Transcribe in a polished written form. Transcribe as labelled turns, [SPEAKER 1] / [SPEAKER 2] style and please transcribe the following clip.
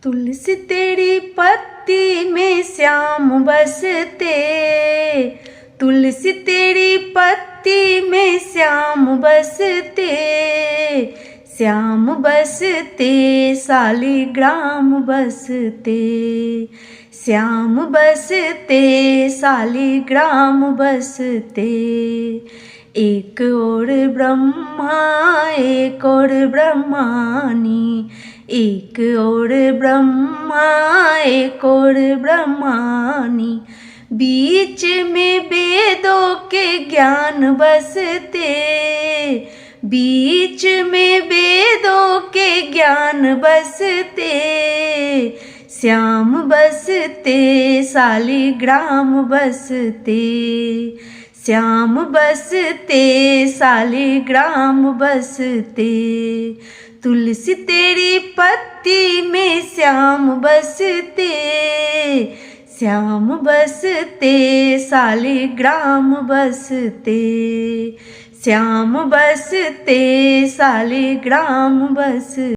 [SPEAKER 1] तुलसी तेरी पत्ती में श्याम बसते, तुलसी तेरी पत्ती में श्याम बसते, श्याम बसते शालिग्राम बसते, श्याम बसते शालिग्राम बसते। एक और ब्रह्मा एक और ब्रह्मानी, एक और ब्रह्मा एक और ब्रह्मानी, बीच में वेदों के ज्ञान बसते, बीच में वेदों के ज्ञान बसते, श्याम बसते शालिग्राम बसते, श्याम बसते शालिग्राम बसते। तुलसी तेरी पत्ती में श्याम बसते, श्याम बसते शालिग्राम बसते, श्याम बसते शालिग्राम बसते।